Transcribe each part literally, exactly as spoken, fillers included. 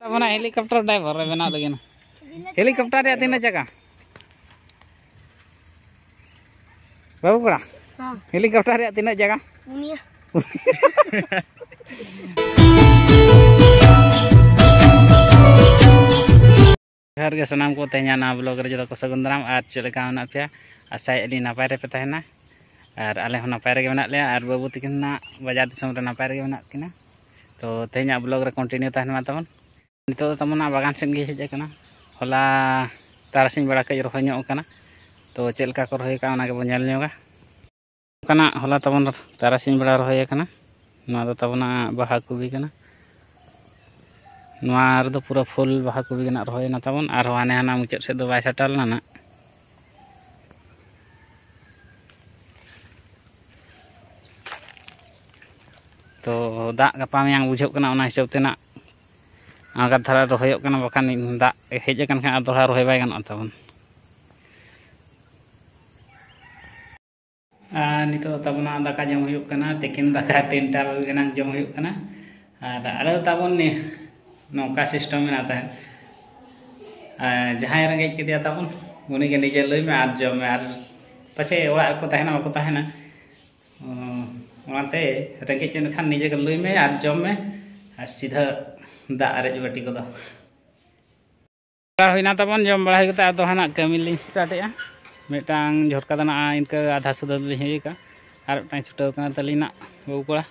ᱟᱵᱚᱱᱟᱜ helicopter driver ᱨᱮ ᱵᱮᱱᱟᱣ ᱞᱟᱹᱜᱤᱫ ᱱᱟ᱾ Helicopter ᱨᱮᱭᱟᱜ ᱛᱤᱱᱟᱹᱜ ᱡᱟᱭᱜᱟ? ᱵᱟᱹᱵᱩ ᱠᱚᱲᱟ, ᱦᱚᱸ᱾ Helicopter ᱨᱮᱭᱟᱜ ᱛᱤᱱᱟᱹᱜ ᱡᱟᱭᱜᱟ? ᱯᱩᱱᱭᱟᱹ᱾ ᱡᱚᱦᱟᱨ ᱜᱮ ᱥᱟᱱᱟᱢ ᱠᱚ, ᱛᱮᱦᱮᱧᱟᱜ ᱱᱚᱣᱟ vlog ᱨᱮ ᱡᱚᱛᱚ ᱠᱚ ᱥᱟᱹᱜᱩᱱ ᱫᱟᱨᱟᱢ᱾ ᱟᱨ ᱪᱮᱫ ᱞᱮᱠᱟ ᱢᱮᱱᱟᱜ ᱯᱮᱭᱟ? ᱟᱥᱟᱭᱮᱫ ᱞᱤᱧ ᱱᱟᱯᱟᱭ ᱨᱮᱯᱮ ᱛᱟᱦᱮᱱᱟ᱾ ᱟᱨ ᱟᱞᱮ ᱦᱚᱸ ᱱᱟᱯᱟᱭ ᱨᱮᱜᱮ ᱢᱮᱱᱟᱜ ᱞᱮᱭᱟ, ᱟᱨ ᱵᱟᱹᱵᱩ ᱛᱤᱠᱤᱱ ᱱᱟᱜ ᱵᱟᱡᱟᱨ ᱫᱤᱥᱚᱢ ᱨᱮ ᱱᱟᱯᱟᱭ ᱨᱮᱜᱮ ᱢᱮᱱᱟᱜ ᱠᱤᱱᱟ᱾ ᱛᱚ ᱛᱮᱦᱮᱧᱟᱜ vlog ᱨᱮ continue ᱛᱟᱦᱮᱱ ᱢᱟ ᱛᱟᱵᱚᱱ᱾ ᱱᱤᱛᱚᱜ ᱫᱚ ᱛᱟᱵᱚᱱ ᱱᱟᱜ ᱵᱟᱜᱟᱱ ᱥᱮᱫ ᱜᱮ ᱦᱮᱡ ᱟᱠᱟᱱᱟ᱾ ᱦᱚᱞᱟ ᱛᱟᱨᱟᱥᱤᱧ ᱵᱮᱲᱟ ᱠᱟᱹᱡ ᱨᱚᱦᱚᱭ ᱧᱚᱜ ᱟᱠᱟᱱᱟ᱾ ᱛᱚ ᱪᱮᱫ ᱞᱮᱠᱟ ᱠᱚ ᱨᱚᱦᱚᱭ ᱟᱠᱟᱫᱼᱟ, ᱚᱱᱟ ᱜᱮᱵᱚᱱ ᱧᱮᱞ ᱧᱚᱜᱟ᱾ ᱚᱱᱠᱟᱱᱟᱜ ᱦᱚᱞᱟ ᱛᱟᱵᱚᱱ ᱛᱟᱨᱟᱥᱤᱧ ᱵᱮᱲᱟ ᱨᱚᱦᱚᱭ ᱟᱠᱟᱱᱟ᱾ ᱱᱚᱣᱟ ᱫᱚ ᱛᱟᱵᱚᱱᱟᱜ ᱵᱟᱦᱟ ᱠᱚᱵᱤ ᱠᱟᱱᱟ᱾ ᱱᱚᱣᱟ ᱨᱮᱫᱚ ᱯᱩᱨᱟᱹ full ᱵᱟᱦᱟ ᱠᱚᱵᱤ ᱜᱮ ᱱᱟᱜ ᱨᱚᱦᱚᱭ ᱮᱱᱟ ᱛᱟᱵᱚᱱ, ᱟᱨᱦᱚᱸ ᱦᱟᱱᱮ ᱦᱟᱱᱟ ᱢᱩᱪᱟᱹᱫ ᱥᱮᱫ ᱫᱚ ᱵᱟᱭ ᱥᱮᱴᱮᱨ ᱞᱮᱱᱟ ᱱᱟᱜ᱾ ᱛᱚ ᱫᱟᱜ ᱜᱟᱯᱟ ᱢᱮᱭᱟᱝ ᱵᱩᱡᱷᱟᱹᱜ ᱠᱟᱱᱟ, ᱚᱱᱟ ᱦᱤᱥᱟᱹᱵ ᱛᱮ ᱱᱟᱜ ᱟᱬᱜᱟᱛ ᱫᱷᱟᱨᱟ ᱨᱚᱦᱚᱭᱚᱜ ᱠᱟᱱᱟ, ᱵᱟᱠᱷᱟᱱ ᱫᱟᱜ ᱦᱮᱡ ᱟᱠᱟᱱ ᱠᱷᱟᱱ ᱟᱨ ᱫᱚᱦᱲᱟ ᱨᱚᱦᱚᱭ ᱵᱟᱭ ᱜᱟᱱᱚᱜᱼᱟ ᱛᱟᱵᱚᱱ᱾ ᱟᱨ ᱱᱤᱛᱚᱜ ᱛᱟᱵᱚᱱᱟᱜ ᱫᱟᱠᱟ ᱡᱚᱢ ᱦᱩᱭᱩᱜ ᱠᱟᱱᱟ, ᱛᱤᱠᱤᱱ ᱫᱟᱠᱟ ᱛᱤᱱᱴᱟ ᱨᱮᱱᱟᱜ ᱡᱚᱢ ᱦᱩᱭᱩᱜ ᱠᱟᱱᱟ᱾ ᱟᱨ ᱟᱞᱮ ᱫᱚ ᱛᱟᱵᱚᱱ ᱱᱤ-, ᱱᱚᱝᱠᱟ system ᱢᱮᱱᱟᱜ ᱛᱟᱦᱮᱸᱫ, ᱟᱨ ᱡᱟᱦᱟᱸᱭ ᱨᱮᱸᱜᱮᱡ ᱠᱮᱫᱮᱭᱟ ᱛᱟᱵᱚᱱ, ᱩᱱᱤᱜᱮ ᱱᱤᱡᱮ ᱞᱩᱭ ᱢᱮ ᱟᱨ ᱡᱚᱢ ᱢᱮ, ᱟᱨ ᱯᱟᱪᱷᱮ ᱚᱲᱟᱜ ᱨᱮᱠᱚ ᱛᱟᱦᱮᱱᱟ ᱵᱟᱠᱚ ᱛᱟᱦᱮᱱᱟ᱾ ᱚ, ᱚᱱᱟᱛᱮ ᱨᱮᱸᱜᱮᱡ ᱞᱮᱱᱠᱷᱟᱱ ᱱᱤᱡᱮ ᱜᱮ ᱞᱩᱭ ᱢᱮ ᱟᱨ ᱡᱚᱢ ᱢᱮ, ᱟᱨ ᱥᱤᱫᱷᱟᱹ ᱫᱟᱜ ᱟᱨᱮᱡ ᱵᱟᱹᱴᱤ ᱠᱚᱫᱚ᱾ ᱵᱟᱲᱟ ᱦᱩᱭᱱᱟ ᱛᱟᱵᱚᱱ, ᱡᱚᱢ ᱵᱟᱲᱟ ᱦᱩᱭ ᱠᱟᱛᱮ ᱟᱫᱚ ᱦᱟᱸᱜ ᱱᱟᱜ ᱠᱟᱹᱢᱤ ᱞᱤᱧ start ᱮᱜᱼᱟ᱾ ᱢᱤᱫᱴᱟᱝ ᱡᱷᱚᱨᱠᱟ ᱫᱚ ᱱᱟᱜ ᱤᱱᱠᱟᱹ ᱟᱫᱷᱟ ᱥᱩᱫᱷᱟᱹ ᱞᱤᱧ ᱦᱩᱭ ᱟᱠᱟᱫᱼᱟ, ᱟᱨ ᱢᱤᱫᱴᱟᱝ ᱪᱷᱩᱴᱟᱹᱣ ᱠᱟᱱᱟ ᱛᱟᱹᱞᱤᱧ ᱱᱟᱜ ᱵᱟᱹᱵᱩ ᱠᱚᱲᱟ,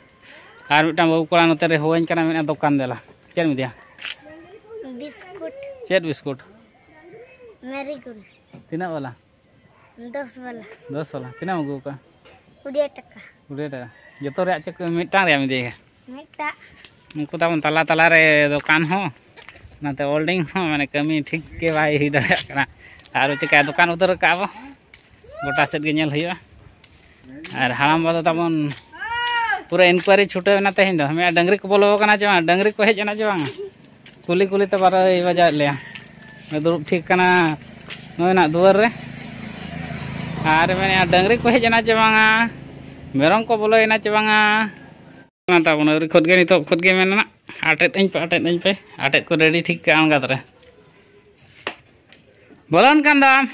ᱟᱨ ᱢᱤᱫᱴᱟᱝ ᱵᱟᱹᱵᱩ ᱠᱚᱲᱟ ᱱᱚᱛᱮ ᱨᱮ ᱦᱚᱦᱚᱣᱟᱹᱧ ᱠᱟᱱᱟ, ᱢᱮᱱᱮᱫᱼᱟ, "ᱫᱚᱠᱟᱱ ᱫᱮᱞᱟ, ᱪᱮᱫ ᱮᱢ ᱤᱫᱤᱭᱟ?" ᱵᱤᱥᱠᱩᱴ᱾ ᱪᱮᱫ ᱵᱤᱥᱠᱩᱴ? ᱢᱮᱨᱤᱜᱳᱞᱰ᱾ ᱛᱤᱱᱟᱹᱜ ᱵᱟᱞᱟ? ᱫᱚᱥ ᱵᱟᱞᱟ᱾ ᱫᱚᱥ ᱵᱟᱞᱟ᱾ ᱛᱤᱱᱟᱹᱜ ᱮᱢ ᱟᱹᱜᱩ ᱟᱠᱟᱫᱼᱟ? ᱠᱩᱲᱤ ᱴᱟᱠᱟ᱾ ᱠᱩᱲᱤ ᱴᱟᱠᱟ᱾ ᱡᱚᱛᱚ ᱨᱮᱭᱟᱜ ᱪᱮᱫ ᱠᱚ ᱢᱤᱫᱴᱟᱝ ᱨᱮᱭᱟᱜ ᱮᱢ ᱤᱫᱤᱭᱟ? ᱢᱤᱫᱴᱟᱜ᱾ ᱩᱱᱠᱩ ᱛᱟᱵᱚᱱ ᱛᱟᱞᱟ ᱛᱟᱞᱟ ᱨᱮ ᱫᱚᱠᱟᱱ ᱦᱚᱸ, ᱚᱱᱟᱛᱮ holding ᱦᱚᱸ, ᱢᱟᱱᱮ, ᱠᱟᱹᱢᱤ ᱴᱷᱤᱠ ᱜᱮ ᱵᱟᱭ ᱦᱩᱭ ᱫᱟᱲᱮᱭᱟᱜ ᱠᱟᱱᱟ᱾ ᱟᱨ ᱪᱤᱠᱟᱹᱭᱟ, ᱫᱚᱠᱟᱱ ᱩᱛᱟᱹᱨ ᱠᱟᱜᱼᱟ ᱵᱚ, ᱜᱚᱴᱟ ᱥᱮᱫ ᱜᱮ ᱧᱮᱞ ᱦᱩᱭᱩᱜᱼᱟ᱾ ᱟᱨ ᱦᱟᱲᱟᱢ ᱵᱟ ᱫᱚ ᱛᱟᱵᱚᱱ ᱯᱩᱨᱟᱹ inquiry ᱪᱷᱩᱴᱟᱹᱣ ᱮᱱᱟ ᱛᱮᱦᱮᱧ ᱫᱚ᱾ ᱢᱮᱱᱟ, "ᱰᱟᱹᱝᱨᱤ ᱠᱚ ᱵᱚᱞᱚ ᱟᱠᱟᱱᱟ ᱪᱮ ᱵᱟᱝ? ᱰᱟᱹᱝᱨᱤ ᱠᱚ ᱦᱮᱡ ᱮᱱᱟ ᱪᱮ ᱵᱟᱝ?" ᱠᱩᱞᱤ ᱠᱩᱞᱤ ᱛᱮ ᱵᱟᱨᱚᱭ ᱵᱟᱡᱟᱣᱮᱫ ᱞᱮᱭᱟ᱾ ᱫᱩᱲᱩᱵ ᱴᱷᱤᱠ ᱠᱟᱱᱟ ᱱᱚᱜᱼᱚᱭ ᱱᱟᱜ ᱫᱩᱣᱟᱹᱨ ᱨᱮ᱾ ᱟᱨ ᱢᱮᱱᱮᱫᱼᱟ, "ᱰᱟᱹᱝᱨᱤ ᱠᱚ ᱦᱮᱡ ᱮᱱᱟ ᱪᱮ ᱵᱟᱝᱟ? ᱢᱮᱨᱚᱢ ᱠᱚ ᱵᱚᱞᱚᱭᱮᱱᱟ ᱪᱮ ᱵᱟᱝᱟ?" ᱚᱱᱟ ᱛᱟᱵᱚᱱ ᱟᱹᱣᱨᱤ ᱠᱷᱚᱱ ᱜᱮ, ᱱᱤᱛᱚᱜ ᱠᱷᱚᱱ ᱜᱮ ᱢᱮᱱᱟ ᱱᱟᱜ, ᱟᱴᱮᱫ ᱟᱹᱧ ᱯᱮ, ᱟᱴᱮᱫ ᱟᱹᱧ ᱯᱮ᱾ ᱟᱴᱮᱫ ᱠᱚ ᱨᱮᱰᱤ ᱴᱷᱤᱠ ᱠᱟᱜᱼᱟ ᱟᱬᱜᱟᱛ ᱨᱮ᱾ ᱵᱚᱞᱚᱱ ᱠᱟᱱ ᱫᱚᱢ,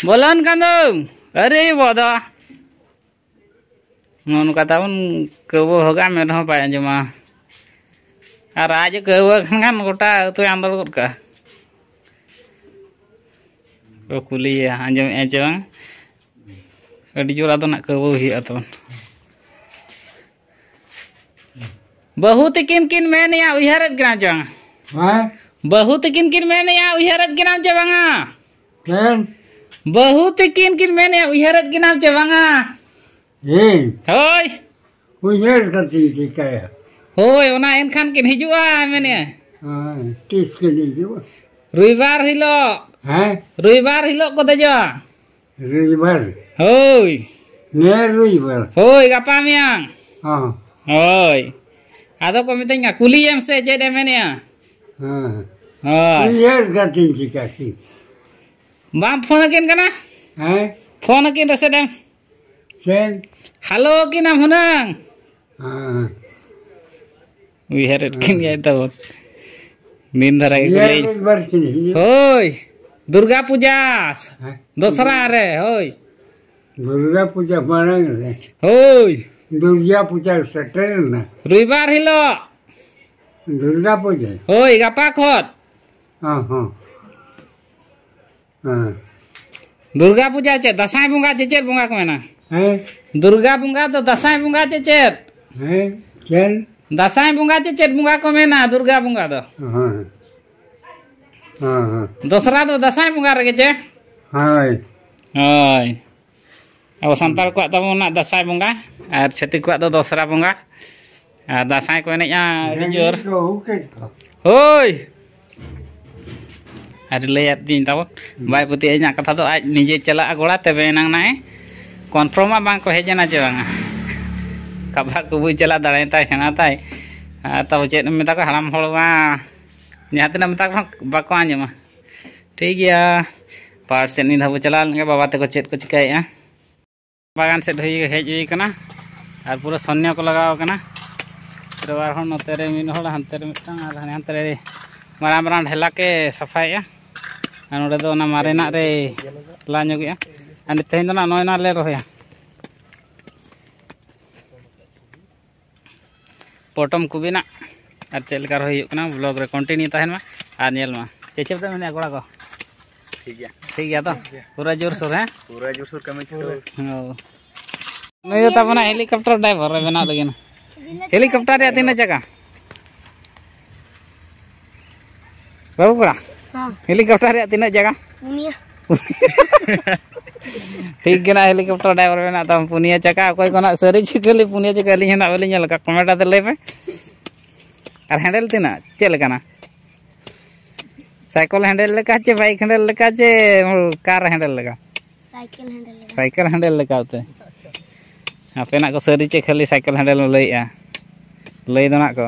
ᱵᱚᱞᱚᱱ ᱠᱟᱱ ᱫᱚᱢ᱾ ᱟᱨᱮ ᱵᱚᱫᱟ, ᱱᱚᱜᱼᱚ ᱱᱚᱝᱠᱟ ᱛᱟᱵᱚᱱ ᱠᱟᱹᱣᱵᱟᱹ ᱵᱷᱟᱜᱟ, ᱢᱮᱫ ᱦᱚᱸ ᱵᱟᱭ ᱟᱸᱡᱚᱢᱟ᱾ ᱟᱨ ᱟᱡ ᱮ ᱠᱟᱹᱣᱵᱟᱹ ᱠᱷᱟᱱ ᱜᱚᱴᱟ ᱟᱹᱛᱩᱭ ᱟᱸᱫᱳᱲ ᱜᱚᱫ ᱠᱟᱜᱼᱟ᱾ ᱠᱚ ᱠᱩᱞᱤᱭᱮᱭᱟ, ᱟᱸᱡᱚᱢᱮᱫᱼᱟ ᱪᱮ ᱵᱟᱝ? ᱟᱹᱰᱤ ᱡᱳᱨ ᱟᱫᱚ ᱱᱟᱜ ᱠᱟᱹᱣᱵᱟᱹ ᱦᱩᱭᱩᱜᱼᱟ ᱛᱟᱵᱚᱱ᱾ ᱵᱟᱹᱦᱩ ᱛᱤᱠᱤᱱ ᱠᱤᱱ ᱢᱮᱱᱮᱜᱼᱟ, ᱩᱭᱦᱟᱹᱨᱮᱫ ᱠᱤᱱᱟᱢ ᱪᱮ ᱵᱟᱝᱟ? ᱦᱮᱸ? ᱵᱟᱹᱦᱩ ᱛᱤᱠᱤᱱ ᱠᱤᱱ ᱢᱮᱱᱮᱜᱼᱟ, ᱩᱭᱦᱟᱹᱨᱮᱫ ᱠᱤᱱᱟᱢ ᱪᱮ ᱵᱟᱝᱟ? ᱪᱮᱫ? ᱵᱟᱹᱦᱩ ᱛᱤᱠᱤᱱ ᱠᱤᱱ ᱢᱮᱱᱮᱜᱼᱟ, ᱩᱭᱦᱟᱹᱨᱮᱫ ᱠᱤᱱᱟᱢ ᱪᱮ ᱵᱟᱝᱟ? ᱦᱮᱸ᱾ ᱦᱳᱭ᱾ ᱩᱭᱦᱟᱹᱨ ᱠᱟᱛᱮᱧ ᱪᱤᱠᱟᱹᱭᱟ? ᱦᱳᱭ, ᱚᱱᱟ ᱮᱱᱠᱷᱟᱱ ᱠᱤᱱ ᱦᱤᱡᱩᱜᱼᱟ, ᱢᱮᱱᱮᱜᱼᱟ᱾ ᱦᱮᱸ, ᱛᱤᱥ ᱠᱤᱱ ᱦᱤᱡᱩᱜᱼᱟ? ᱨᱚᱵᱤᱵᱟᱨ ᱦᱤᱞᱳᱜ᱾ ᱦᱮᱸ? ᱨᱚᱵᱤᱵᱟᱨ ᱦᱤᱞᱳᱜ ᱠᱚ ᱫᱮᱡᱚᱜᱼᱟ᱾ ᱨᱚᱵᱤᱵᱟᱨ? ᱦᱳᱭ᱾ ᱱᱤᱭᱟᱹ ᱨᱚᱵᱤᱵᱟᱨ? ᱦᱳᱭ, ᱜᱟᱯᱟ ᱢᱮᱭᱟᱝ᱾ ᱦᱚᱸ᱾ ᱦᱳᱭ᱾ ᱟᱫᱚ ᱠᱚ ᱢᱤᱛᱟᱹᱧ ᱠᱟᱱᱟ, ᱠᱩᱞᱤᱭᱮᱢ ᱥᱮ ᱪᱮᱫ ᱮ ᱢᱮᱱᱮᱜᱼᱟ? ᱦᱮᱸ᱾ ᱦᱳᱭ᱾ ᱩᱭᱦᱟᱹᱨ ᱠᱟᱛᱮᱧ ᱪᱤᱠᱟ ᱠᱤᱱ? ᱵᱟᱢ ᱯᱷᱳᱱ ᱟᱹᱠᱤᱱ ᱠᱟᱱᱟ? ᱦᱮᱸ? ᱯᱷᱳᱱ ᱟᱹᱠᱤᱱ ᱨᱮᱥᱮ ᱰᱮᱢ? ᱪᱮᱫ? ᱦᱮᱞᱳ ᱟᱹᱠᱤᱱᱟᱢ ᱦᱩᱱᱟᱹᱝ? ᱦᱮᱸ᱾ ᱩᱭᱦᱟᱹᱨᱮᱫ ᱠᱤᱱ ᱜᱮᱭᱟᱭ ᱛᱟᱵᱚᱱ᱾ ᱫᱤᱱ ᱫᱷᱟᱨᱟ ᱜᱮᱠᱚ ᱱᱤᱭᱟᱹ ᱞᱟᱹᱭ᱾ ᱨᱚᱵᱤᱵᱟᱨ ᱠᱤᱱ ᱦᱤᱡᱩᱜ᱾ ᱦᱳᱭ, ᱫᱩᱨᱜᱟ ᱯᱩᱡᱟ ᱦᱮᱸ? ᱫᱚᱥᱨᱟ ᱨᱮ, ᱦᱳᱭ᱾ ᱫᱩᱨᱜᱟ ᱯᱩᱡᱟ ᱢᱟᱲᱟᱝ ᱨᱮ᱾ ᱦᱳᱭ᱾ ᱫᱩᱨᱜᱟ ᱯᱩᱡᱟ ᱥᱮᱴᱮᱨᱮᱱᱟ᱾ ᱨᱚᱵᱤᱵᱟᱨ ᱦᱤᱞᱳᱜ᱾ ᱫᱩᱨᱜᱟ ᱯᱩᱡᱟ? ᱦᱳᱭ, ᱜᱟᱯᱟ ᱠᱷᱚᱱ᱾ ᱦᱚᱸ, ᱦᱚᱸ᱾ ᱦᱮᱸ᱾ ᱫᱩᱨᱜᱟ ᱯᱩᱡᱟ ᱪᱮᱫ, ᱫᱟᱸᱥᱟᱭ ᱵᱚᱸᱜᱟ ᱪᱮ ᱪᱮᱫ ᱵᱚᱸᱜᱟ ᱠᱚ ᱢᱮᱱᱟ? ᱦᱮᱸ? ᱫᱩᱨᱜᱟ ᱵᱚᱸᱜᱟ ᱫᱚ ᱫᱟᱸᱥᱟᱭ ᱵᱚᱸᱜᱟ ᱪᱮ ᱪᱮᱫ? ᱦᱮᱸ, ᱪᱮᱫ? ᱫᱟᱸᱥᱟᱭ ᱵᱚᱸᱜᱟ ᱪᱮ ᱪᱮᱫ ᱵᱚᱸᱜᱟ ᱠᱚ ᱢᱮᱱᱟ ᱫᱩᱨᱜᱟ ᱵᱚᱸᱜᱟ ᱫᱚ? ᱦᱮᱸ᱾ ᱦᱮᱸ, ᱦᱮᱸ᱾ ᱫᱚᱥᱨᱟ ᱫᱚ ᱫᱟᱸᱥᱟᱭ ᱵᱚᱸᱜᱟ ᱨᱮᱜᱮ ᱪᱮ? ᱦᱳᱭ᱾ ᱦᱳᱭ᱾ ᱟᱵᱚ ᱥᱟᱱᱛᱟᱲ ᱠᱚᱣᱟᱜ ᱛᱟᱵᱚᱱ ᱚᱱᱟ ᱫᱟᱸᱥᱟᱭ ᱵᱚᱸᱜᱟ, ᱟᱨ ᱪᱷᱟᱹᱛᱤᱠ ᱠᱚᱣᱟᱜ ᱫᱚ ᱫᱚᱥᱨᱟ ᱵᱚᱸᱜᱟ᱾ ᱟᱨ ᱫᱟᱸᱥᱟᱭ ᱠᱚ ᱮᱱᱮᱡᱼᱟ ᱟᱹᱰᱤ ᱡᱳᱨ᱾ ᱦᱳᱭ᱾ ᱟᱨ ᱞᱟᱹᱭᱟᱫ ᱫᱤᱧ ᱛᱟᱵᱚᱱ, ᱵᱟᱭ ᱯᱟᱹᱛᱭᱟᱹᱜ ᱤᱧᱟᱹᱜ ᱠᱟᱛᱷᱟ ᱫᱚ, ᱟᱡ ᱱᱤᱡᱮ ᱪᱟᱞᱟᱜᱼᱟ ᱜᱚᱲᱟ, ᱛᱚᱵᱮ ᱮᱱᱟᱝ ᱱᱟᱜ ᱮ ᱠᱚᱱᱯᱷᱟᱨᱢᱟ ᱵᱟᱝ ᱠᱚ ᱦᱮᱡ ᱮᱱᱟ ᱪᱮ ᱵᱟᱝᱟ᱾ ᱠᱟᱵᱷᱟ ᱠᱩᱵᱩᱭ ᱪᱟᱞᱟᱜ, ᱫᱟᱲᱟᱭ ᱛᱟᱭ ᱥᱮᱬᱟ ᱛᱟᱭ᱾ ᱟᱨ ᱛᱟᱵᱚ ᱪᱮᱫ ᱮᱢ ᱢᱮᱛᱟ ᱠᱚᱣᱟ, ᱦᱟᱲᱟᱢ ᱦᱚᱲ ᱢᱟ ᱡᱟᱦᱟᱸ ᱛᱤᱱᱟᱹᱜ ᱢᱮᱛᱟ ᱠᱚ ᱨᱮᱦᱚᱸ ᱵᱟᱠᱚ ᱟᱸᱡᱚᱢᱟ᱾ ᱴᱷᱤᱠ ᱜᱮᱭᱟ, ᱯᱟᱦᱟᱲ ᱥᱮᱫ ᱱᱤᱛ ᱫᱷᱟᱣ ᱵᱚ ᱪᱟᱞᱟᱣ ᱞᱮᱱ ᱜᱮ, ᱵᱟᱵᱟ ᱛᱟᱠᱚ ᱪᱮᱫ ᱠᱚ ᱪᱤᱠᱟᱹᱭᱮᱫᱼᱟ᱾ ᱵᱟᱜᱟᱱ ᱥᱮᱫ ᱦᱩᱭ, ᱦᱮᱡ ᱦᱩᱭ ᱠᱟᱱᱟ ᱟᱨ ᱯᱩᱨᱟᱹ ᱥᱚᱱᱱᱚ ᱠᱚ ᱞᱟᱜᱟᱣ ᱠᱟᱱᱟ᱾ ᱰᱨᱟᱭᱵᱷᱟᱨ ᱦᱚᱸ ᱱᱚᱛᱮ ᱨᱮ ᱢᱤᱫ ᱦᱚᱲ, ᱦᱟᱱᱛᱮ ᱨᱮ ᱢᱤᱫᱴᱟᱝ, ᱟᱨ ᱦᱟᱱᱮ ᱦᱟᱱᱛᱮ ᱨᱮ ᱢᱟᱨᱟᱝ ᱢᱟᱨᱟᱝ ᱰᱷᱮᱞᱟ ᱠᱮ ᱥᱟᱯᱷᱟᱭᱮᱫᱼᱟ᱾ ᱟᱨ ᱱᱚᱰᱮ ᱫᱚ ᱚᱱᱟ ᱢᱟᱨᱮᱱᱟᱜ ᱨᱮ ᱞᱟ ᱧᱚᱜᱮᱜᱼᱟ᱾ ᱟᱨ ᱛᱮᱦᱮᱧ ᱫᱚ ᱱᱟᱜ ᱱᱚᱜᱼᱚᱭ ᱱᱚᱣᱟ ᱞᱮ ᱨᱚᱦᱚᱭᱟ᱾ ᱯᱚᱴᱚᱢ ᱠᱚᱵᱤᱱᱟᱜ ᱟᱨ ᱪᱮᱫ ᱞᱮᱠᱟ ᱨᱚᱦᱚᱭ ᱦᱩᱭᱩᱜ ᱠᱟᱱᱟ, ᱵᱞᱚᱜ ᱨᱮ ᱠᱚᱱᱴᱤᱱᱤᱭᱩ ᱛᱟᱦᱮᱱ ᱢᱟ ᱟᱨ ᱧᱮᱞ ᱢᱟ᱾ ᱪᱮᱫ ᱪᱮᱫ ᱯᱮ ᱢᱮᱱᱮᱫᱼᱟ ᱠᱚᱲᱟ ᱠᱚ? ᱴᱷᱤᱠ ᱜᱮᱭᱟ᱾ ᱴᱷᱤᱠ ᱜᱮᱭᱟ ᱛᱚ? ᱯᱩᱨᱟᱹ ᱡᱳᱨᱥᱳᱨ, ᱦᱮᱸ? ᱯᱩᱨᱟᱹ ᱡᱳᱨᱥᱳᱨ ᱠᱟᱹᱢᱤ ᱪᱷᱩᱴᱟᱹᱣ᱾ ᱦᱳᱭ᱾ ᱱᱩᱭ ᱫᱚ ᱛᱟᱵᱚᱱᱟ ᱦᱮᱞᱤᱠᱚᱯᱴᱟᱨ ᱰᱨᱟᱭᱵᱷᱟᱨ ᱨᱮ ᱵᱮᱱᱟᱣ ᱞᱟᱹᱜᱤᱫ᱾ ᱦᱮᱞᱤᱠᱚᱯᱴᱟᱨ ᱨᱮᱭᱟᱜ ᱛᱤᱱᱟᱹᱜ ᱡᱟᱭᱜᱟ? ᱵᱟᱹᱵᱩ ᱠᱚᱲᱟ, ᱦᱮᱸ᱾ ᱦᱮᱞᱤᱠᱚᱯᱴᱟᱨ ᱨᱮᱭᱟᱜ ᱛᱤᱱᱟᱹᱜ ᱡᱟᱭᱜᱟ? ᱯᱩᱱᱭᱟᱹ᱾ ᱴᱷᱤᱠ ᱜᱮ ᱱᱟᱜ, ᱦᱮᱞᱤᱠᱚᱯᱴᱟᱨ ᱰᱨᱟᱭᱵᱷᱟᱨ ᱢᱮᱱᱟᱜ ᱛᱟᱢ, ᱯᱩᱱᱭᱟᱹ ᱪᱟᱠᱟ᱾ ᱚᱠᱚᱭ ᱠᱚ ᱱᱟᱜ ᱥᱟᱹᱨᱤ ᱪᱮ ᱠᱷᱟᱹᱞᱤ ᱯᱩᱱᱭᱟᱹ ᱪᱟᱠᱟ? ᱟᱹᱞᱤᱧ ᱦᱚᱸ ᱱᱟᱜ ᱵᱟᱹᱞᱤᱧ ᱧᱮᱞ ᱟᱠᱟᱫ, ᱠᱚᱢᱮᱱᱴ ᱟᱛᱮ ᱞᱟᱹᱭ ᱯᱮ᱾ ᱟᱨ ᱦᱮᱱᱰᱮᱞ ᱛᱤᱱᱟᱹᱜ, ᱪᱮᱫ ᱞᱮᱠᱟᱱᱟ? ᱥᱟᱭᱠᱮᱞ ᱦᱮᱱᱰᱮᱞ ᱞᱮᱠᱟ ᱪᱮ ᱵᱟᱭᱤᱠ ᱦᱮᱱᱰᱮᱞ ᱞᱮᱠᱟ ᱪᱮ ᱠᱟᱨ ᱦᱮᱱᱰᱮᱞ ᱞᱮᱠᱟ? ᱥᱟᱭᱠᱮᱞ ᱦᱮᱱᱰᱮᱞ ᱞᱮᱠᱟ᱾ ᱥᱟᱭᱠᱮᱞ ᱦᱮᱱᱰᱮᱞ ᱞᱮᱠᱟ ᱩᱛᱟᱹᱨ᱾ ᱟᱯᱮᱱᱟᱜ ᱠᱚ ᱥᱟᱹᱨᱤ ᱪᱮ ᱠᱷᱟᱹᱞᱤ ᱥᱟᱭᱠᱮᱞ ᱦᱮᱱᱰᱮᱞ ᱮᱢ ᱞᱟᱹᱭᱮᱜᱼᱟ? ᱞᱟᱹᱭ ᱫᱚ ᱱᱟᱜ ᱠᱚ᱾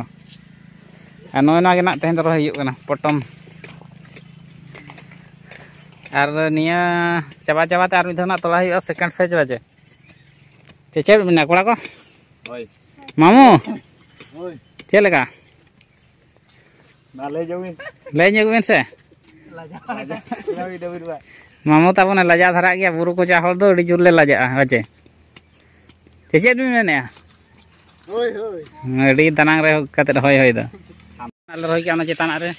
ᱟᱨ ᱱᱚᱜᱼᱚᱭ ᱱᱚᱣᱟ ᱜᱮ ᱱᱟᱜ ᱛᱮᱦᱮᱧ ᱫᱚ ᱨᱚᱦᱚᱭ ᱦᱩᱭᱩᱜ ᱠᱟᱱᱟ, ᱯᱚᱴᱚᱢ᱾ ᱟᱨ ᱱᱤᱭᱟᱹ ᱪᱟᱵᱟ ᱪᱟᱵᱟ ᱛᱮ ᱟᱨ ᱢᱤᱫ ᱫᱷᱟᱣ ᱱᱟᱜ ᱛᱚᱞᱟ ᱦᱩᱭᱩᱜᱼᱟ, ᱥᱮᱠᱮᱱᱰ ᱯᱷᱮᱡᱽ ᱵᱟᱡᱮ᱾ ᱪᱮ ᱪᱮᱫ ᱢᱮᱱᱟᱜᱼᱟ ᱠᱚᱲᱟ ᱠᱚ? ᱦᱳᱭ᱾ ᱢᱟᱢᱩ, ᱦᱳᱭ᱾ ᱪᱮᱫ ᱞᱮᱠᱟ? ᱢᱟ ᱞᱟᱹᱭ ᱧᱚᱜ ᱵᱤᱱ᱾ ᱞᱟᱹᱭ ᱧᱚᱜ ᱵᱤᱱ ᱥᱮ᱾ ᱞᱟᱡᱟᱣ᱾ ᱞᱟᱡᱟᱣ ᱜᱮ ᱰᱟᱹᱵᱤᱨ ᱵᱟᱭ᱾ ᱢᱟᱢᱚ ᱛᱟᱵᱚᱱᱮ ᱞᱟᱡᱟᱣ ᱫᱷᱟᱨᱟᱜ ᱜᱮᱭᱟ, ᱵᱩᱨᱩ ᱠᱚᱪᱟ ᱦᱚᱲ ᱫᱚ ᱟᱹᱰᱤ ᱡᱳᱨ ᱞᱮ ᱞᱟᱡᱟᱜᱼᱟ, ᱦᱳᱭ ᱪᱮ? ᱥᱮ ᱪᱮᱫ ᱵᱤᱱ ᱢᱮᱱᱮᱫᱼᱟ? ᱦᱳᱭ, ᱦᱳᱭ᱾ ᱟᱹᱰᱤ ᱫᱟᱱᱟᱝ ᱨᱮ ᱠᱟᱛᱮᱫ ᱦᱳᱭ, ᱦᱳᱭ ᱫᱚ᱾ ᱟᱞᱮ ᱨᱚᱦᱚᱭ ᱠᱮᱜᱼᱟ ᱚᱱᱟ ᱪᱮᱛᱟᱱᱟᱜ ᱨᱮ᱾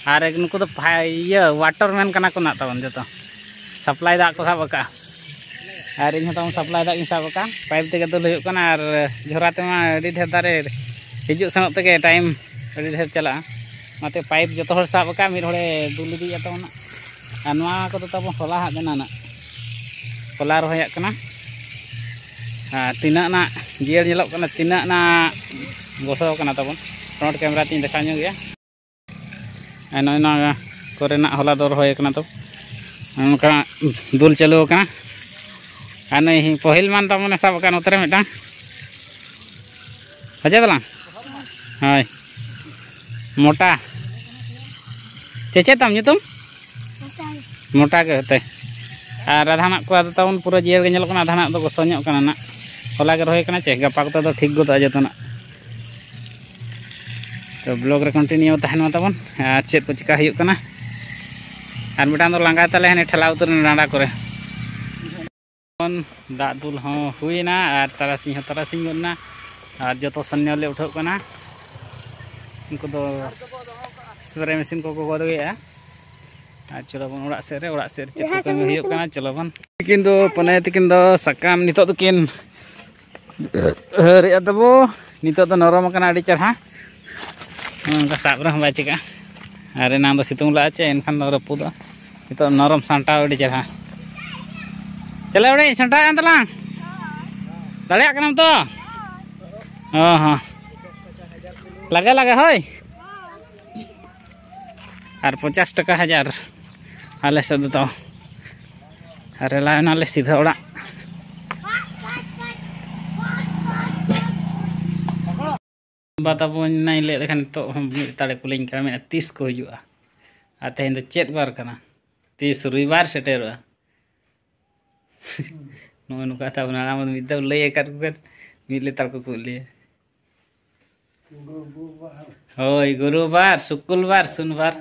ᱟᱨ ᱱᱩᱠᱩ ᱫᱚ ᱯᱷᱟ-, ᱤᱭᱟᱹ, ᱣᱟᱴᱟᱨ ᱢᱮᱱ ᱠᱟᱱᱟ ᱠᱚ ᱱᱟᱜ ᱛᱟᱵᱚᱱ ᱡᱚᱛᱚ᱾ ᱥᱟᱯᱞᱟᱭ ᱫᱟᱜ ᱠᱚ ᱥᱟᱵ ᱟᱠᱟᱜᱼᱟ᱾ ᱟᱨ ᱤᱧ ᱦᱚᱸ ᱛᱟᱵᱚᱱ ᱥᱟᱯᱞᱟᱭ ᱫᱟᱜ ᱤᱧ ᱥᱟᱵ ᱟᱠᱟᱜᱼᱟ᱾ ᱯᱟᱭᱤᱯ ᱛᱮᱜᱮ ᱫᱩᱞ ᱦᱩᱭᱩᱜ ᱠᱟᱱᱟ᱾ ᱟᱨ ᱡᱷᱚᱨᱟ ᱛᱮᱢᱟ ᱟᱹᱰᱤ ᱰᱷᱮᱨ ᱫᱟᱨᱮ ᱦᱤᱡᱩᱜ ᱥᱮᱱᱚᱜ ᱛᱮᱜᱮ ᱴᱟᱭᱤᱢ ᱟᱹᱰᱤ ᱰᱷᱮᱨ ᱪᱟᱞᱟᱜᱼᱟ᱾ ᱚᱱᱟᱛᱮ ᱯᱟᱭᱤᱯ ᱡᱚᱛᱚ ᱦᱚᱲ ᱥᱟᱵ ᱟᱠᱟᱫ, ᱢᱤᱫ ᱦᱚᱲᱮ ᱫᱩᱞ ᱤᱫᱤᱭᱮᱫ ᱛᱟᱵᱚᱱᱟ᱾ ᱟᱨ ᱱᱚᱣᱟ ᱠᱚᱫᱚ ᱛᱟᱵᱚᱱ ᱦᱚᱞᱟ ᱦᱟᱸᱜ ᱵᱮᱱᱟᱣ ᱱᱟᱜ᱾ ᱦᱚᱞᱟ ᱨᱚᱦᱚᱭᱟᱜ ᱠᱟᱱᱟ᱾ ᱟᱨ ᱛᱤᱱᱟᱹᱜ ᱱᱟᱜ ᱡᱤᱭᱟᱹᱲ ᱧᱮᱞᱚᱜ ᱠᱟᱱᱟ, ᱛᱤᱱᱟᱹᱜ ᱱᱟᱜ ᱜᱚᱥᱚ ᱠᱟᱱᱟ ᱛᱟᱵᱚᱱ᱾ ᱯᱷᱨᱚᱱᱴ ᱠᱮᱢᱮᱨᱟ ᱛᱤᱧ ᱫᱮᱠᱷᱟᱣ ᱧᱚᱜ ᱜᱮᱭᱟ᱾ ᱟᱨ ᱱᱚᱜᱼᱚᱭ ᱱᱚᱣᱟ ᱠᱚᱨᱮᱱᱟᱜ ᱦᱚᱞᱟ ᱫᱚ ᱨᱚᱦᱚᱭ ᱠᱟᱱᱟ ᱛᱚ᱾ ᱱᱚᱝᱠᱟ ᱫᱩᱞ ᱪᱟᱹᱞᱩ ᱟᱠᱟᱱᱟ᱾ ᱟᱨ ᱱᱩᱭ ᱯᱟᱹᱦᱤᱞ ᱢᱟᱱ ᱛᱟᱵᱚᱱᱮ ᱥᱟᱵ ᱟᱠᱟᱫ ᱱᱚᱛᱮ ᱨᱮ ᱢᱤᱫᱴᱟᱝ᱾ ᱦᱚᱡᱟ ᱫᱟᱞᱟᱝ? ᱦᱳᱭ᱾ ᱢᱚᱴᱟ᱾ ᱪᱮᱫ, ᱪᱮᱫ ᱛᱟᱢ ᱧᱩᱛᱩᱢ? ᱢᱚᱴᱟ ᱜᱮ᱾ ᱢᱚᱴᱟ ᱜᱮ ᱦᱚᱛᱮ᱾ ᱟᱨ ᱟᱫᱷᱟᱱᱟᱜ ᱠᱚ ᱟᱫᱚ ᱛᱟᱵᱚᱱ ᱯᱩᱨᱟᱹ ᱡᱤᱭᱟᱹᱲ ᱜᱮ ᱧᱮᱞᱚᱜ ᱠᱟᱱᱟ, ᱟᱫᱷᱟᱱᱟᱜ ᱫᱚ ᱜᱚᱥᱚ ᱧᱚᱜ ᱠᱟᱱᱟ ᱱᱟᱜ᱾ ᱦᱚᱞᱟ ᱜᱮ ᱨᱚᱦᱚᱭ ᱠᱟᱱᱟ ᱪᱮ, ᱜᱟᱯᱟ ᱠᱚᱛᱮ ᱫᱚ ᱴᱷᱤᱠ ᱜᱚᱫᱚᱜᱼᱟ ᱡᱚᱛᱚᱱᱟᱜ᱾ ᱛᱚ, ᱵᱞᱚᱜ ᱨᱮ ᱠᱚᱱᱴᱤᱱᱤᱭᱩ ᱛᱟᱦᱮᱱ ᱢᱟ ᱛᱟᱵᱚᱱ, ᱟᱨ ᱪᱮᱫ ᱠᱚ ᱪᱤᱠᱟ ᱦᱩᱭᱩᱜ ᱠᱟᱱᱟ᱾ ᱟᱨ ᱢᱤᱫᱴᱟᱝ ᱫᱚ ᱞᱟᱸᱜᱟᱭ ᱛᱟᱞᱮ, ᱦᱟᱱᱮ ᱴᱷᱮᱞᱟᱣ ᱩᱛᱟᱹᱨ ᱮᱱᱟ ᱰᱟᱸᱰᱟ ᱠᱚᱨᱮ᱾ ᱫᱟᱜ ᱫᱩᱞ ᱦᱚᱸ ᱦᱩᱭᱱᱟ, ᱟᱨ ᱛᱟᱨᱟᱥᱤᱧ ᱦᱚᱸ ᱛᱟᱨᱟᱥᱤᱧ ᱜᱚᱫ ᱮᱱᱟ, ᱟᱨ ᱡᱚᱛᱚ ᱥᱚᱱᱱᱚ ᱞᱮ ᱩᱴᱷᱟᱹᱜ ᱠᱟᱱᱟ᱾ ᱩᱱᱠᱩ ᱫᱚ ᱥᱯᱨᱮ ᱢᱮᱥᱤᱱ ᱠᱚᱠᱚ ᱜᱚᱫ ᱟᱹᱜᱩᱭᱮᱫᱼᱟ᱾ ᱟᱨ ᱪᱚᱞᱚ ᱵᱚᱱ ᱚᱲᱟᱜ ᱥᱮᱫ ᱨᱮ, ᱚᱲᱟᱜ ᱥᱮᱫ ᱨᱮ ᱪᱮᱫ ᱠᱚ ᱠᱟᱹᱢᱤ ᱦᱩᱭᱩᱜ ᱠᱟᱱᱟ, ᱪᱚᱞᱚ ᱵᱚᱱ᱾ ᱛᱤᱠᱤᱱ ᱫᱚ, ᱯᱚᱱᱮ ᱛᱤᱠᱤᱱ ᱫᱚ ᱥᱟᱠᱟᱢ ᱱᱤᱛᱚᱜ ᱫᱚᱠᱤᱱ ᱦᱟᱹᱨᱮᱫᱼᱟ ᱛᱟᱵᱚ᱾ ᱱᱤᱛᱚᱜ ᱫᱚ ᱱᱚᱨᱚᱢ ᱟᱠᱟᱱᱟ ᱟᱹᱰᱤ ᱪᱮᱨᱦᱟ᱾ ᱱᱚᱝᱠᱟ ᱥᱟᱵ ᱨᱮᱦᱚᱸ ᱵᱟᱭ ᱪᱤᱠᱟᱹᱜᱼᱟ᱾ ᱟᱨ ᱮᱱᱟᱝ ᱫᱚ ᱥᱤᱛᱩᱝ ᱞᱟᱜᱼᱟ ᱪᱮ, ᱮᱱᱠᱷᱟᱱ ᱫᱚ ᱨᱟᱹᱯᱩᱫᱚᱜᱼᱟ᱾ ᱱᱤᱛᱚᱜ ᱱᱚᱨᱚᱢ ᱥᱟᱢᱴᱟᱣ ᱟᱹᱰᱤ ᱪᱮᱨᱦᱟ᱾ ᱪᱟᱞᱟᱣ ᱟᱹᱰᱤ ᱥᱟᱢᱴᱟᱣ ᱮᱱ ᱛᱟᱞᱟᱝ᱾ ᱫᱟᱲᱮᱭᱟᱜ ᱠᱟᱱᱟᱢ ᱛᱚ? ᱦᱚᱸ, ᱦᱚᱸ᱾ ᱞᱟᱜᱟ, ᱞᱟᱜᱟ, ᱦᱳᱭ᱾ ᱟᱨ ᱯᱚᱧᱪᱟᱥ ᱴᱟᱠᱟ ᱦᱟᱡᱟᱨ ᱟᱞᱮ ᱥᱮᱫ ᱫᱚ᱾ ᱟᱨ ᱨᱮᱞᱟ ᱮᱱᱟᱞᱮ ᱥᱤᱫᱷᱟᱹ ᱚᱲᱟᱜ᱾ ᱵᱟ ᱛᱟᱵᱚᱱ ᱮᱱᱟᱭ ᱞᱟᱹᱭᱮᱫ ᱠᱷᱟᱱ ᱱᱤᱛᱚᱜ ᱦᱚᱸ ᱢᱤᱫ ᱛᱟᱲᱮ ᱠᱩᱞᱤᱧ ᱠᱟᱱᱟ, ᱢᱮᱱᱟ, "ᱛᱤᱥ ᱠᱚ ᱦᱤᱡᱩᱜᱼᱟ?" ᱟᱨ ᱛᱮᱦᱮᱧ ᱫᱚ ᱪᱮᱫ ᱵᱟᱨ ᱠᱟᱱᱟ? ᱛᱤᱥ ᱨᱚᱵᱤᱵᱟᱨ ᱥᱮᱴᱮᱨᱚᱜᱼᱟ? ᱱᱚᱜᱼᱚᱭ ᱱᱚᱝᱠᱟ ᱛᱟᱵᱚᱱ ᱦᱟᱲᱟᱢ ᱫᱚ ᱢᱤᱫ ᱫᱷᱟᱣ ᱞᱟᱹᱭ ᱟᱠᱟᱫ ᱠᱚ ᱠᱷᱟᱱ ᱢᱤᱫ ᱞᱮᱛᱟᱲ ᱠᱚ ᱠᱩᱞᱤᱭᱟ᱾ ᱦᱳᱭ, ᱜᱩᱨᱩᱵᱟᱨ, ᱥᱩᱠᱩᱞᱵᱟᱨ, ᱥᱩᱱᱵᱟᱨ᱾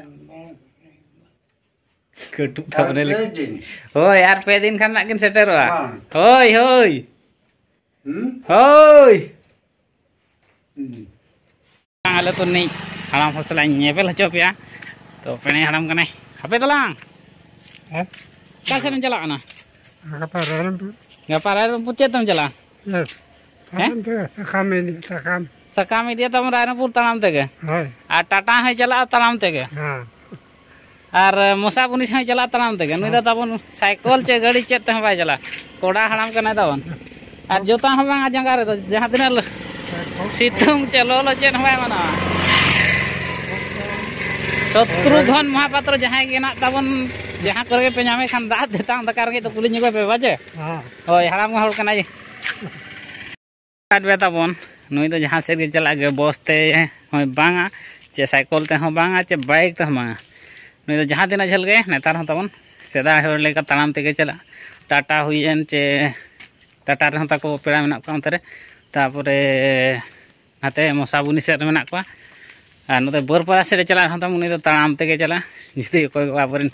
ᱠᱟᱹᱴᱩᱵ ᱛᱟᱵᱚᱱᱮ ᱞᱮ-, ᱯᱮ ᱫᱤᱱ᱾ ᱦᱳᱭ, ᱟᱨ ᱯᱮ ᱫᱤᱱ ᱠᱷᱟᱱ ᱱᱟᱜ ᱠᱤᱱ ᱥᱮᱴᱮᱨᱚᱜᱼᱟ᱾ ᱵᱟᱝ᱾ ᱦᱳᱭ, ᱦᱳᱭ᱾ ᱦᱩᱸ? ᱦᱳᱭ᱾ ᱦᱩᱸ᱾ ᱟᱞᱮ ᱛᱚ ᱱᱤᱡ ᱦᱟᱲᱟᱢ ᱦᱚᱲ ᱥᱟᱞᱟᱜ ᱤᱧ ᱧᱮᱯᱮᱞ ᱦᱚᱪᱚ ᱯᱮᱭᱟ᱾ ᱛᱚ, ᱯᱮᱲᱮ ᱦᱟᱲᱟᱢ ᱠᱟᱱᱟᱭ᱾ ᱦᱟᱯᱮ ᱛᱟᱞᱟᱝ᱾ ᱦᱮᱸ? ᱚᱠᱟ ᱥᱮᱫ ᱮᱢ ᱪᱟᱞᱟᱜ ᱠᱟᱱᱟ? ᱜᱟᱯᱟ ᱨᱟᱭᱨᱚᱝᱯᱩᱨ᱾ ᱜᱟᱯᱟ ᱨᱟᱭᱨᱚᱝᱯᱩᱨ ᱪᱮᱫ ᱛᱮᱢ ᱪᱟᱞᱟᱜᱼᱟ? ᱦᱮᱸ? ᱥᱟᱠᱟᱢ ᱛᱮ, ᱥᱟᱠᱟᱢ ᱤᱫᱤ, ᱥᱟᱠᱟᱢ᱾ ᱥᱟᱠᱟᱢ ᱤᱫᱤᱭᱟ ᱛᱟᱵᱚᱱ ᱨᱟᱭᱨᱚᱝᱯᱩᱨ ᱛᱟᱲᱟᱢ ᱛᱮᱜᱮ᱾ ᱦᱳᱭ᱾ ᱟᱨ ᱴᱟᱴᱟ ᱦᱚᱸᱭ ᱪᱟᱞᱟᱜᱼᱟ ᱛᱟᱲᱟᱢ ᱛᱮᱜᱮ᱾ ᱦᱮᱸ᱾ ᱟᱨ ᱢᱚᱥᱟ ᱵᱩᱱᱤᱥ ᱦᱚᱸᱭ ᱪᱟᱞᱟᱜᱼᱟ ᱛᱟᱲᱟᱢ ᱛᱮᱜᱮ᱾ ᱱᱩᱭ ᱫᱚ ᱛᱟᱵᱚᱱ ᱥᱟᱭᱠᱚᱞ ᱪᱮ ᱜᱟᱹᱰᱤ ᱪᱮᱫ ᱛᱮᱦᱚᱸ ᱵᱟᱭ ᱪᱟᱞᱟᱜᱼᱟ᱾ ᱠᱚᱲᱟ ᱦᱟᱲᱟᱢ ᱠᱟᱱᱟᱭ ᱛᱟᱵᱚᱱ᱾ ᱟᱨ ᱡᱩᱛᱟ ᱦᱚᱸ ᱵᱟᱝᱟ ᱡᱟᱸᱜᱟ ᱨᱮᱫᱚ, ᱡᱟᱦᱟᱸ ᱛᱤᱱᱟᱹᱜ ᱞᱚ-, ᱥᱤᱛᱩᱝ ᱪᱮ ᱞᱚᱞᱚ ᱪᱮᱫ ᱦᱚᱸ ᱵᱟᱭ ᱢᱟᱱᱟᱣᱟ᱾ ᱥᱚᱛᱨᱩᱜᱷᱚᱱ ᱢᱚᱦᱟᱯᱟᱛᱨᱚ ᱡᱟᱦᱟᱸᱭ ᱜᱮ ᱦᱮᱱᱟᱜ ᱛᱟᱵᱚᱱ, ᱡᱟᱦᱟᱸ ᱠᱚᱨᱮ ᱜᱮᱯᱮ ᱧᱟᱢᱮ ᱠᱷᱟᱱ ᱫᱟᱜ ᱛᱮᱛᱟᱝ ᱫᱟᱠᱟ ᱨᱮᱸᱜᱮᱡ ᱫᱚ ᱠᱩᱞᱤ ᱧᱚᱜᱚᱭ ᱯᱮ ᱵᱟᱡᱮ᱾ ᱦᱮᱸ᱾ ᱦᱳᱭ, ᱦᱟᱲᱟᱢ ᱦᱚᱲ ᱠᱟᱱᱟᱭ᱾ ᱠᱟᱴ ᱵᱮ ᱛᱟᱵᱚᱱ, ᱱᱩᱭ ᱫᱚ ᱡᱟᱦᱟᱸ ᱥᱮᱫ ᱜᱮ ᱪᱟᱞᱟᱜ ᱜᱮ, ᱵᱚᱥ ᱛᱮ ᱦᱚᱸᱭ ᱵᱟᱝᱟ, ᱪᱮ ᱥᱟᱭᱠᱚᱞ ᱛᱮᱦᱚᱸ ᱵᱟᱝᱟ, ᱪᱮ ᱵᱟᱭᱤᱠ ᱛᱮᱦᱚᱸ ᱵᱟᱝᱟ᱾ ᱱᱩᱭ ᱫᱚ ᱡᱟᱦᱟᱸ ᱛᱤᱱᱟᱹᱜ ᱡᱷᱟᱹᱞ ᱜᱮ ᱱᱮᱛᱟᱨ ᱦᱚᱸ ᱛᱟᱵᱚᱱ ᱥᱮᱫᱟᱭ ᱦᱚᱲ ᱞᱮᱠᱟ ᱛᱟᱲᱟᱢ ᱛᱮᱜᱮ ᱪᱟᱞᱟᱜᱼᱟ᱾ ᱴᱟᱴᱟ ᱦᱩᱭᱮᱱ ᱪᱮ ᱴᱟᱴᱟ ᱨᱮᱦᱚᱸ ᱛᱟᱠᱚ ᱯᱮᱲᱟ ᱢᱮᱱᱟᱜ ᱠᱚᱣᱟ ᱚᱱᱛᱮ ᱨᱮ, ᱛᱟᱨᱯᱚᱨᱮ ᱱᱟᱛᱮ ᱢᱚᱥᱟᱵᱩᱱᱤ ᱥᱮᱫ ᱨᱮ ᱢᱮᱱᱟᱜ ᱠᱚᱣᱟ᱾ ᱟᱨ ᱱᱚᱛᱮ ᱵᱳᱨᱯᱟᱲᱟ ᱥᱮᱫ ᱮ ᱪᱟᱞᱟᱜ ᱨᱮᱦᱚᱸ ᱛᱟᱵᱚᱱ, ᱩᱱᱤ ᱫᱚ ᱛᱟᱲᱟᱢ ᱛᱮᱜᱮ ᱪᱟᱞᱟᱜᱼᱟ᱾ ᱡᱩᱫᱤ ᱚᱠᱚᱭ ᱠᱚ ᱟᱵᱚᱨᱮᱱ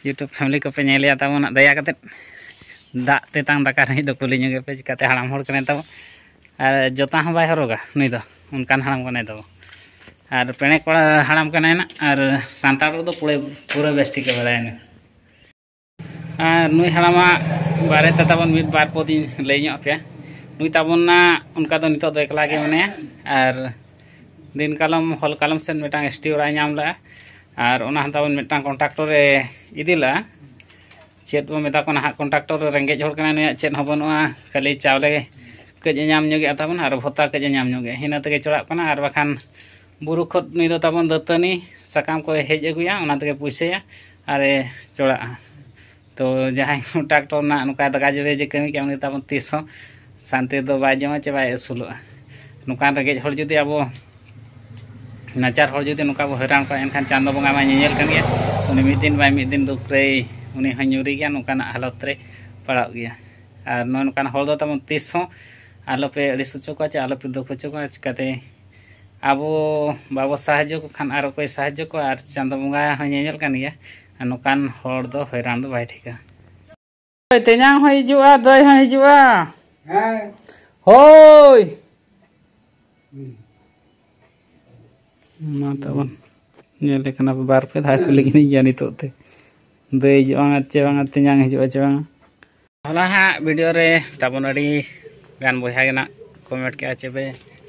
YouTube family ᱠᱚᱯᱮ ᱧᱮᱞᱮᱭᱟ ᱛᱟᱵᱚᱱ, ᱫᱟᱭᱟ ᱠᱟᱛᱮᱫ ᱫᱟᱜ ᱛᱮᱛᱟᱝ ᱫᱟᱠᱟ ᱨᱮᱸᱜᱮᱡ ᱫᱚ ᱠᱩᱞᱤ ᱧᱚᱜᱮ ᱯᱮ, ᱪᱤᱠᱟᱹᱛᱮ ᱦᱟᱲᱟᱢ ᱦᱚᱲ ᱠᱟᱱᱟᱭ ᱛᱟᱵᱚᱱ᱾ ᱟᱨ ᱡᱚᱛᱟ ᱦᱚᱸ ᱵᱟᱭ ᱦᱚᱨᱚᱜᱟ ᱱᱩᱭ ᱫᱚ, ᱚᱱᱠᱟᱱ ᱦᱟᱲᱟᱢ ᱠᱟᱱᱟᱭ ᱛᱟᱵᱚᱱ᱾ ᱟᱨ ᱯᱮᱬᱮ ᱠᱚᱲᱟ ᱦᱟᱲᱟᱢ ᱠᱟᱱᱟᱭ ᱱᱟᱜ, ᱟᱨ ᱥᱟᱱᱛᱟᱲ ᱨᱚᱲ ᱫᱚ ᱯᱩᱨᱟᱹ, ᱯᱩᱨᱟᱹ ᱵᱮᱥ ᱴᱷᱤᱠ ᱮ ᱵᱟᱲᱟᱭᱟ ᱱᱩᱭ᱾ ᱟᱨ ᱱᱩᱭ ᱦᱟᱲᱟᱢᱟᱜ ᱵᱟᱨᱮᱛᱮ ᱛᱟᱵᱚᱱ ᱢᱤᱫ ᱵᱟᱨ ᱯᱚᱫᱤᱧ ᱞᱟᱹᱭ ᱧᱚᱜ ᱟᱯᱮᱭᱟ᱾ ᱱᱩᱭ ᱛᱟᱵᱚᱱ ᱱᱟᱜ ᱚᱱᱠᱟ ᱫᱚ ᱱᱤᱛᱚᱜ ᱫᱚ ᱮᱠᱞᱟ ᱜᱮ ᱢᱮᱱᱟᱭᱟ, ᱟᱨ ᱫᱤᱱ ᱠᱟᱞᱚᱢ, ᱦᱚᱞ ᱠᱟᱞᱚᱢ ᱥᱮᱫ ᱢᱤᱫᱴᱟᱝ ST ᱚᱲᱟᱜ ᱮ ᱧᱟᱢ ᱞᱮᱜᱼᱟ, ᱟᱨ ᱚᱱᱟ ᱦᱚᱸ ᱛᱟᱵᱚᱱ ᱢᱤᱫᱴᱟᱝ contractor ᱮ ᱤᱫᱤ ᱞᱮᱜᱼᱟ᱾ ᱪᱮᱫ ᱵᱚ ᱢᱮᱛᱟ ᱠᱚᱣᱟ ᱱᱟᱦᱟᱜ, contractor ᱨᱮᱸᱜᱮᱡ ᱦᱚᱲ ᱠᱟᱱᱟᱭ, ᱱᱩᱭᱟᱜ ᱪᱮᱫ ᱦᱚᱸ ᱵᱟᱹᱱᱩᱜᱼᱟ, ᱠᱷᱟᱹᱞᱤ ᱪᱟᱣᱞᱮ ᱠᱟᱹᱡ ᱮ ᱧᱟᱢ ᱧᱚᱜᱮᱜᱼᱟ ᱛᱟᱵᱚᱱ, ᱟᱨ ᱵᱷᱚᱛᱟ ᱠᱟᱹᱡ ᱮ ᱧᱟᱢ ᱧᱚᱜᱮᱜᱼᱟ, ᱤᱱᱟᱹ ᱛᱮᱜᱮ ᱪᱚᱲᱟᱜ ᱠᱟᱱᱟ᱾ ᱟᱨ ᱵᱟᱠᱷᱟᱱ ᱵᱩᱨᱩ ᱠᱷᱚᱱ ᱱᱩᱭ ᱫᱚ ᱛᱟᱵᱚᱱ ᱫᱟᱹᱛᱟᱹᱱᱤ ᱥᱟᱠᱟᱢ ᱠᱚᱭ ᱦᱮᱡ ᱟᱹᱜᱩᱭᱟ, ᱚᱱᱟ ᱛᱮᱜᱮ ᱯᱩᱭᱥᱟᱹᱭᱟ ᱟᱨ ᱮ ᱪᱚᱲᱟᱜᱼᱟ᱾ ᱛᱚ ᱡᱟᱦᱟᱸᱭ contractor ᱨᱮᱱᱟᱜ ᱱᱚᱝᱠᱟ ᱫᱟᱜᱟ ᱡᱚᱵᱮ ᱡᱮ ᱠᱟᱹᱢᱤ ᱠᱮᱜᱼᱟ, ᱩᱱᱤ ᱛᱟᱵᱚᱱ ᱛᱤᱥ ᱦᱚᱸ ᱥᱟᱱᱛᱤ ᱫᱚ ᱵᱟᱭ ᱡᱚᱢᱟ ᱪᱮ ᱵᱟᱭ ᱟᱹᱥᱩᱞᱚᱜᱼᱟ᱾ ᱱᱚᱝᱠᱟᱱ ᱨᱮᱸᱜᱮᱡ ᱦᱚᱲ ᱡᱩᱫᱤ ᱟᱵᱚ ᱱᱟᱪᱟᱨ ᱦᱚᱲ ᱡᱩᱫᱤ ᱱᱚᱝᱠᱟ ᱵᱚ ᱦᱚᱭᱨᱟᱱ ᱠᱚᱣᱟ, ᱮᱱᱠᱷᱟᱱ ᱪᱟᱸᱫᱚ ᱵᱚᱸᱜᱟ ᱢᱟᱭ ᱧᱮᱧᱮᱞ ᱠᱟᱱ ᱜᱮᱭᱟ᱾ ᱩᱱᱤ ᱢᱤᱫ ᱫᱤᱱ ᱵᱟᱭ ᱢᱤᱫ ᱫᱤᱱ ᱫᱩᱠ ᱨᱮᱭ, ᱩᱱᱤ ᱦᱚᱸ ᱧᱩᱨᱤ ᱜᱮᱭᱟ, ᱱᱚᱝᱠᱟᱱᱟᱜ ᱦᱟᱞᱚᱛ ᱨᱮ ᱯᱟᱲᱟᱜ ᱜᱮᱭᱟ᱾ ᱟᱨ ᱱᱚᱜᱼᱚ ᱱᱚᱝᱠᱟᱱ ᱦᱚᱲ ᱫᱚ ᱛᱟᱵᱚᱱ ᱛᱤᱥ ᱦᱚᱸ ᱟᱞᱚᱯᱮ ᱟᱹᱲᱤᱥ ᱦᱚᱪᱚ ᱠᱚᱣᱟ ᱪᱮ ᱟᱞᱚᱯᱮ ᱫᱩᱠ ᱦᱚᱪᱚ ᱠᱚᱣᱟ᱾ ᱪᱤᱠᱟᱹᱛᱮ ᱟᱵᱚ ᱵᱟᱵᱚ ᱥᱟᱦᱟᱡᱽᱡᱚ ᱠᱚ ᱠᱷᱟᱱ ᱟᱨ ᱚᱠᱚᱭ ᱥᱟᱦᱟᱡᱽᱡᱚ ᱠᱚᱣᱟ? ᱟᱨ ᱪᱟᱸᱫᱚ ᱵᱚᱸᱜᱟ ᱦᱚᱸᱭ ᱧᱮᱧᱮᱞ ᱠᱟᱱ ᱜᱮᱭᱟ᱾ ᱟᱨ ᱱᱚᱝᱠᱟᱱ ᱦᱚᱲ ᱫᱚ ᱦᱚᱭᱨᱟᱱ ᱫᱚ ᱵᱟᱭ ᱴᱷᱤᱠᱟ᱾ ᱛᱮᱧᱟᱝ ᱦᱚᱸ ᱦᱤᱡᱩᱜᱼᱟ, ᱫᱟᱹᱭ ᱦᱚᱸ ᱦᱤᱡᱩᱜᱼᱟ᱾ ᱦᱮᱸ᱾ ᱦᱳᱭ᱾ ᱢᱟ ᱛᱟᱵᱚᱱ ᱧᱮᱞᱮ ᱠᱟᱱᱟ ᱯᱮ, ᱵᱟᱨ ᱯᱮ ᱫᱷᱟᱣ ᱠᱩᱞᱤ ᱠᱤᱫᱤᱧ ᱜᱮᱭᱟ ᱱᱤᱛᱚᱜ ᱛᱮ, ᱫᱟᱹᱭ ᱦᱤᱡᱩᱜᱼᱟ ᱪᱮ ᱵᱟᱝᱟ, ᱛᱮᱧᱟᱝ ᱦᱤᱡᱩᱜᱼᱟ ᱪᱮ ᱵᱟᱝᱟ᱾ ᱦᱚᱞᱟ ᱦᱟᱸᱜ video ᱨᱮ ᱛᱟᱵᱚᱱ ᱟᱹᱰᱤ ᱜᱟᱱ ᱵᱚᱭᱦᱟ ᱜᱮ ᱱᱟᱜ comment ᱠᱮᱜᱼᱟ ᱪᱮ ᱯᱮ,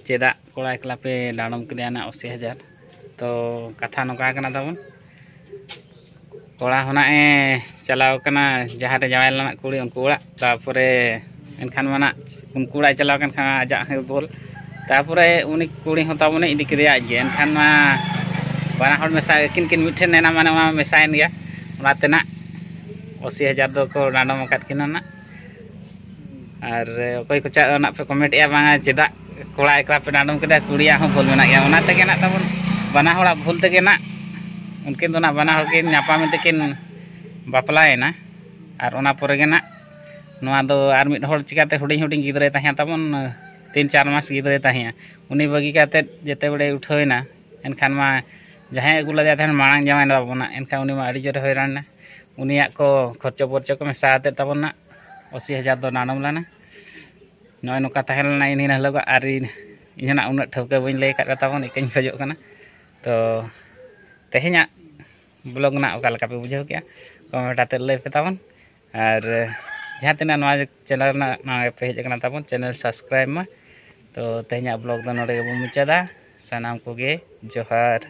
ᱪᱮᱫᱟᱜ ᱠᱚᱲᱟ ᱮᱠᱞᱟ ᱯᱮ ᱰᱟᱸᱰᱚᱢ ᱠᱮᱫᱮᱭᱟ ᱱᱟᱜ ᱟᱥᱤ ᱦᱟᱡᱟᱨ? ᱛᱚ ᱠᱟᱛᱷᱟ ᱱᱚᱝᱠᱟ ᱠᱟᱱᱟ ᱛᱟᱵᱚᱱ, ᱠᱚᱲᱟ ᱦᱚᱸ ᱱᱟᱜ ᱮ ᱪᱟᱞᱟᱣ ᱠᱟᱱᱟ ᱡᱟᱦᱟᱸ ᱨᱮ ᱡᱟᱶᱟᱭ ᱞᱮᱱᱟ ᱠᱩᱲᱤ, ᱩᱱᱠᱩ ᱚᱲᱟᱜ᱾ ᱛᱟᱨᱯᱚᱨᱮ ᱮᱱᱠᱷᱟᱱ ᱢᱟ ᱱᱟᱜ ᱩᱱᱠᱩ ᱚᱲᱟᱜ ᱮ ᱪᱟᱞᱟᱣ ᱠᱟᱱ ᱠᱷᱟᱱ ᱟᱡᱟᱜ ᱦᱚᱸ ᱵᱷᱩᱞ᱾ ᱛᱟᱨᱯᱚᱨᱮ ᱩᱱᱤ ᱠᱩᱲᱤ ᱦᱚᱸ ᱛᱟᱵᱚᱱᱮ ᱤᱫᱤ ᱠᱮᱫᱮᱭᱟ ᱟᱡ ᱜᱮ᱾ ᱮᱱᱠᱷᱟᱱ ᱢᱟ ᱵᱟᱱᱟ ᱦᱚᱲ ᱢᱮᱥᱟ, ᱟᱹᱠᱤᱱ ᱠᱤᱱ ᱢᱤᱫ ᱴᱷᱮᱱ ᱮᱱᱟ, ᱢᱟᱱᱮ ᱚᱱᱟ ᱢᱟ ᱢᱮᱥᱟᱭᱮᱱ ᱜᱮᱭᱟ᱾ ᱚᱱᱟᱛᱮ ᱱᱟᱜ ᱟᱥᱤ ᱦᱟᱡᱟᱨ ᱫᱚᱠᱚ ᱰᱟᱸᱰᱚᱢ ᱟᱠᱟᱫ ᱠᱤᱱᱟ ᱱᱟᱜ᱾ ᱟᱨ ᱚᱠᱚᱭ ᱠᱚᱪᱚ ᱱᱟᱜ ᱯᱮ comment ᱮᱜᱼᱟ, ᱵᱟᱝᱟ ᱪᱮᱫᱟᱜ ᱠᱚᱲᱟ ᱮᱠᱞᱟ ᱯᱮ ᱰᱟᱸᱰᱚᱢ ᱠᱮᱫᱟ, ᱠᱩᱲᱤᱭᱟᱜ ᱦᱚᱸ ᱵᱷᱩᱞ ᱢᱮᱱᱟᱜ ᱜᱮᱭᱟ᱾ ᱚᱱᱟ ᱛᱮᱜᱮ ᱱᱟᱜ ᱛᱟᱵᱚᱱ ᱵᱟᱱᱟ ᱦᱚᱲᱟᱜ ᱵᱷᱩᱞ ᱛᱮᱜᱮ ᱱᱟᱜ ᱩᱱᱠᱤᱱ ᱫᱚ ᱱᱟᱜ ᱵᱟᱱᱟ ᱦᱚᱲ ᱠᱤᱱ ᱧᱟᱯᱟᱢᱮᱱ ᱛᱮᱠᱤᱱ ᱵᱟᱯᱞᱟᱭᱮᱱᱟ᱾ ᱟᱨ ᱚᱱᱟ ᱯᱚᱨᱮ ᱜᱮ ᱱᱟᱜ ᱱᱚᱣᱟ ᱫᱚ ᱟᱨ ᱢᱤᱫ ᱦᱚᱲ ᱪᱤᱠᱟᱹᱛᱮ ᱦᱩᱰᱤᱧ ᱦᱩᱰᱤᱧ ᱜᱤᱫᱽᱨᱟᱹᱭ ᱛᱟᱦᱮᱸ ᱛᱟᱵᱚᱱ, ᱛᱤᱱ ᱪᱟᱨ ᱢᱟᱥ ᱜᱤᱫᱽᱨᱟᱹᱭ ᱛᱟᱦᱮᱸᱭᱟ, ᱩᱱᱤ ᱵᱟᱹᱜᱤ ᱠᱟᱛᱮᱫ ᱡᱮᱛᱮ ᱵᱮᱲᱮ ᱩᱴᱷᱟᱹᱣ ᱮᱱᱟ, ᱮᱱᱠᱷᱟᱱ ᱢᱟ ᱡᱟᱦᱟᱸᱭ ᱟᱹᱜᱩ ᱞᱮᱫᱮᱭᱟ ᱛᱟᱦᱮᱱ ᱢᱟᱲᱟᱝ ᱡᱟᱶᱟᱭ ᱛᱟᱵᱚᱱᱟ, ᱮᱱᱠᱷᱟᱱ ᱩᱱᱤ ᱢᱟ ᱟᱹᱰᱤ ᱡᱳᱨᱮ ᱦᱚᱭᱨᱟᱱ ᱮᱱᱟ᱾ ᱩᱱᱤᱭᱟᱜ ᱠᱚ ᱠᱷᱚᱨᱪᱚ ᱵᱚᱨᱪᱚ ᱠᱚ ᱢᱮᱥᱟ ᱟᱛᱮᱫ ᱛᱟᱵᱚᱱ ᱱᱟᱜ ᱟᱥᱤ ᱦᱟᱡᱟᱨ ᱫᱚ ᱰᱟᱸᱰᱚᱢ ᱞᱮᱱᱟ᱾ ᱱᱚᱜᱼᱚᱭ ᱱᱚᱝᱠᱟ ᱛᱟᱦᱮᱸ ᱞᱮᱱᱟ ᱤᱱᱟᱹ ᱦᱤᱞᱳᱜ, ᱟᱨ ᱤᱧ ᱤᱧ ᱦᱚᱸ ᱱᱟᱜ ᱩᱱᱟᱹᱜ ᱴᱷᱟᱹᱣᱠᱟᱹ ᱵᱟᱹᱧ ᱞᱟᱹᱭ ᱟᱠᱟᱫ ᱠᱚ ᱛᱟᱵᱚᱱ, ᱤᱠᱟᱹᱧ ᱠᱷᱚᱡᱚᱜ ᱠᱟᱱᱟ᱾ ᱛᱚ ᱛᱮᱦᱮᱧᱟᱜ ᱵᱞᱚᱜ ᱱᱟᱜ ᱚᱠᱟ ᱞᱮᱠᱟ ᱯᱮ ᱵᱩᱡᱷᱟᱹᱣ ᱠᱮᱜᱼᱟ, ᱠᱚᱢᱮᱱᱴ ᱟᱛᱮᱫ ᱞᱟᱹᱭ ᱯᱮ ᱛᱟᱵᱚᱱ᱾ ᱟᱨ ᱡᱟᱦᱟᱸ ᱛᱤᱱᱟᱹᱜ ᱱᱚᱣᱟ ᱪᱮᱱᱮᱞ ᱨᱮᱱᱟᱜ ᱱᱚᱣᱟ ᱯᱮ ᱦᱮᱡ ᱟᱠᱟᱱᱟ ᱛᱟᱵᱚᱱ, ᱪᱮᱱᱮᱞ ᱥᱟᱵᱥᱠᱨᱟᱭᱤᱵᱽ ᱢᱟ᱾ ᱛᱚ ᱛᱮᱦᱮᱧᱟᱜ ᱵᱞᱚᱜ ᱫᱚ ᱱᱚᱰᱮ ᱜᱮᱵᱚᱱ ᱢᱩᱪᱟᱹᱫᱟ᱾ ᱥᱟᱱᱟᱢ ᱠᱚᱜᱮ ᱡᱚᱦᱟᱨ᱾